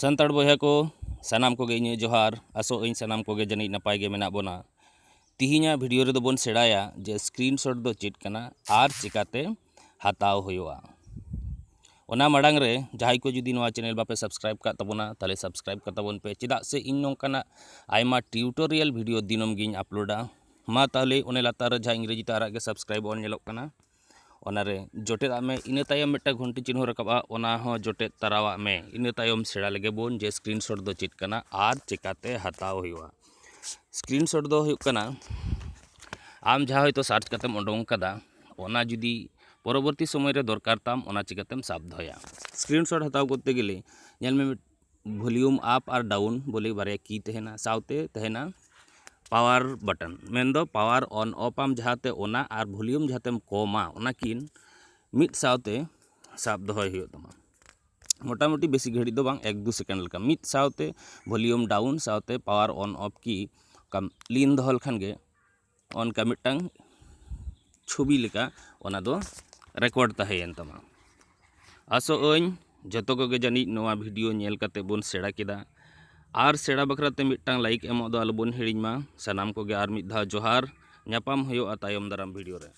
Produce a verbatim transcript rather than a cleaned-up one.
ᱥᱟᱱᱛᱟᱲ ᱵᱚᱭᱦᱟ ᱠᱚ, ᱥᱟᱱᱟᱢ ᱠᱚᱜᱮ ᱤᱧᱟᱹᱜ ᱡᱚᱦᱟᱨ᱾ ᱟᱥᱚᱜ ᱟᱹᱧ ᱥᱟᱱᱟᱢ ᱠᱚᱜᱮ ᱡᱟᱹᱱᱤᱡ ᱱᱟᱯᱟᱭ ᱜᱮ ᱢᱮᱱᱟᱜ ᱵᱚᱱᱟ᱾ ᱛᱤᱦᱤᱧᱟᱜ ᱵᱷᱤᱰᱤᱭᱳ ᱨᱮᱫᱚ ᱵᱚᱱ ᱥᱮᱬᱟᱭᱟ ᱡᱮ ᱥᱠᱨᱤᱱᱥᱚᱴ ᱫᱚ ᱪᱮᱫ ᱠᱟᱱᱟ ᱟᱨ ᱪᱤᱠᱟᱛᱮ ᱦᱟᱛᱟᱣ ᱦᱩᱭᱩᱜᱼᱟ᱾ ᱚᱱᱟ ᱢᱟᱲᱟᱝ ᱨᱮ ᱡᱟᱦᱟᱸᱭ ᱠᱚ ᱡᱩᱫᱤ ᱱᱚᱣᱟ ᱪᱮᱱᱮᱞ ᱵᱟᱯᱮ ᱥᱟᱵᱥᱠᱨᱟᱭᱤᱵ ᱠᱟᱜ ᱛᱟᱵᱚᱱᱟ, ᱛᱟᱦᱚᱞᱮ ᱥᱟᱵᱥᱠᱨᱟᱭᱤᱵ ᱠᱟᱛᱟ ᱵᱚᱱ ᱯᱮ, ᱪᱮᱫᱟᱜ ᱥᱮ ᱤᱧ ᱱᱚᱝᱠᱟᱱᱟᱜ ᱟᱭᱢᱟ ᱴᱤᱭᱩᱴᱳᱨᱤᱭᱟᱞ ᱵᱷᱤᱰᱤᱭᱳ ᱫᱤᱱᱟᱹᱢ ᱜᱤᱧ ᱟᱯᱞᱳᱰᱟ᱾ ᱢᱟ ᱛᱟᱦᱚᱞᱮ ᱚᱱᱮ ᱞᱟᱛᱟᱨ ᱨᱮ ᱡᱟᱦᱟᱸ ᱤᱝᱨᱮᱡᱤ ᱛᱮ ᱟᱨᱟᱜ ᱜᱮ ᱥᱟᱵᱥᱠᱨᱟᱭᱤᱵ ᱚᱞ ᱧᱮᱞᱚᱜ ᱠᱟᱱᱟ, ᱚᱱᱟᱨᱮ ᱡᱚᱴᱮᱫᱟᱜ ᱢᱮ᱾ ᱤᱱᱟᱹ ᱛᱟᱭᱚᱢ ᱢᱤᱫᱴᱟᱝ ᱜᱷᱚᱱᱴᱤ ᱪᱤᱱᱦᱟᱹ ᱨᱟᱠᱟᱵᱼᱟ, ᱚᱱᱟ ᱦᱚᱸ ᱡᱚᱴᱮᱫ ᱛᱟᱨᱟᱣᱟᱜ ᱢᱮ᱾ ᱤᱱᱟᱹ ᱛᱟᱭᱚᱢ ᱥᱮᱬᱟ ᱞᱮᱜᱮ ᱵᱚᱱ ᱡᱮ ᱥᱠᱨᱤᱱᱥᱚᱴ ᱫᱚ ᱪᱮᱫ ᱠᱟᱱᱟ ᱟᱨ ᱪᱮᱠᱟᱛᱮ ᱦᱟᱛᱟᱣ ᱦᱩᱭᱩᱜᱼᱟ᱾ ᱥᱠᱨᱤᱱᱥᱚᱴ ᱫᱚ ᱦᱩᱭᱩᱜ ᱠᱟᱱᱟ, ᱟᱢ ᱡᱟᱦᱟᱸ ᱦᱚᱭᱛᱳ ᱥᱟᱨᱪ ᱠᱟᱛᱮᱢ ᱩᱰᱩᱝ ᱠᱟᱫᱟ, ᱚᱱᱟ ᱡᱩᱫᱤ ᱯᱚᱨᱚᱵᱚᱨᱛᱤ ᱥᱚᱢᱚᱭ ᱨᱮ ᱫᱚᱨᱠᱟᱨ ᱛᱟᱢ, ᱚᱱᱟ ᱪᱤᱠᱟᱹᱛᱮᱢ ᱥᱟᱵ ᱫᱚᱦᱚᱭᱟ? ᱥᱠᱨᱤᱱᱥᱚᱴ ᱦᱟᱛᱟᱣ ᱠᱚᱨᱛᱮ ᱜᱮᱞᱮ ᱧᱮᱞ ᱢᱮ, ᱵᱷᱚᱞᱤᱭᱩᱢ ᱟᱯ ᱟᱨ ᱰᱟᱣᱩᱱ ᱵᱚᱞᱮ ᱵᱟᱨᱭᱟ ᱠᱤ ᱛᱟᱦᱮᱱᱟ, ᱥᱟᱶᱛᱮ ᱛᱟᱦᱮᱱᱟ ᱯᱟᱣᱟᱨ ᱵᱟᱴᱚᱱ, ᱢᱮᱱᱫᱚ ᱯᱟᱣᱟᱨ ᱚᱱ ᱚᱯᱷ ᱟᱢ ᱡᱟᱦᱟᱸᱛᱮ ᱚᱱᱟ ᱟᱨ ᱵᱷᱚᱞᱤᱭᱩᱢ ᱡᱟᱦᱟᱸᱛᱮᱢ ᱠᱚᱢᱟ, ᱚᱱᱟ ᱠᱤᱱ ᱢᱤᱫ ᱥᱟᱶᱛᱮ ᱥᱟᱵ ᱫᱚᱦᱚᱭ ᱦᱩᱭᱩᱜ ᱛᱟᱢᱟ᱾ ᱢᱚᱴᱟᱢᱩᱴᱤ ᱵᱮᱥᱤ ᱜᱷᱟᱹᱲᱤᱡ ᱫᱚ ᱵᱟᱝ, ᱮᱠ ᱫᱩ ᱥᱮᱠᱮᱱᱰ ᱞᱮᱠᱟ ᱢᱤᱫ ᱥᱟᱶᱛᱮ ᱵᱷᱚᱞᱤᱭᱩᱢ ᱰᱟᱣᱩᱱ ᱥᱟᱶᱛᱮ ᱯᱟᱣᱟᱨ ᱚᱱ ᱚᱯᱷ ᱠᱤ ᱠᱟᱢ ᱞᱤᱱ ᱫᱚᱦᱚ ᱞᱮᱠᱷᱟᱱ ᱜᱮ ᱚᱱᱠᱟ ᱢᱤᱫᱴᱟᱝ ᱪᱷᱚᱵᱤ ᱞᱮᱠᱟ ᱚᱱᱟ ᱫᱚ ᱨᱮᱠᱚᱨᱰ ᱛᱟᱦᱮᱸᱭᱮᱱ ᱛᱟᱢᱟ᱾ ᱟᱥᱚᱜ ᱟᱹᱧ ᱡᱚᱛᱚ ᱠᱚᱜᱮ ᱡᱟᱹᱱᱤᱡ ᱱᱚᱣᱟ ᱵᱷᱤᱰᱤᱭᱳ ᱧᱮᱞ ᱠᱟᱛᱮ ᱵᱚᱱ ᱥᱮᱬᱟ ᱠᱮᱫᱟ᱾ ᱟᱨ ᱥᱮᱬᱟ ᱵᱟᱠᱷᱨᱟ ᱛᱮ ᱢᱤᱫᱴᱟᱝ ᱞᱟᱭᱤᱠ ᱮᱢᱚᱜ ᱫᱚ ᱟᱞᱚᱵᱚᱱ ᱦᱤᱲᱤᱧ ᱢᱟ᱾ ᱥᱟᱱᱟᱢ ᱠᱚᱜᱮ ᱟᱨ ᱢᱤᱫ ᱫᱷᱟᱣ ᱡᱚᱦᱟᱨ, ᱧᱟᱯᱟᱢ ᱦᱩᱭᱩᱜᱼᱟ ᱛᱟᱭᱚᱢ ᱫᱟᱨᱟᱢ ᱵᱷᱤᱰᱤᱭᱳ ᱨᱮ᱾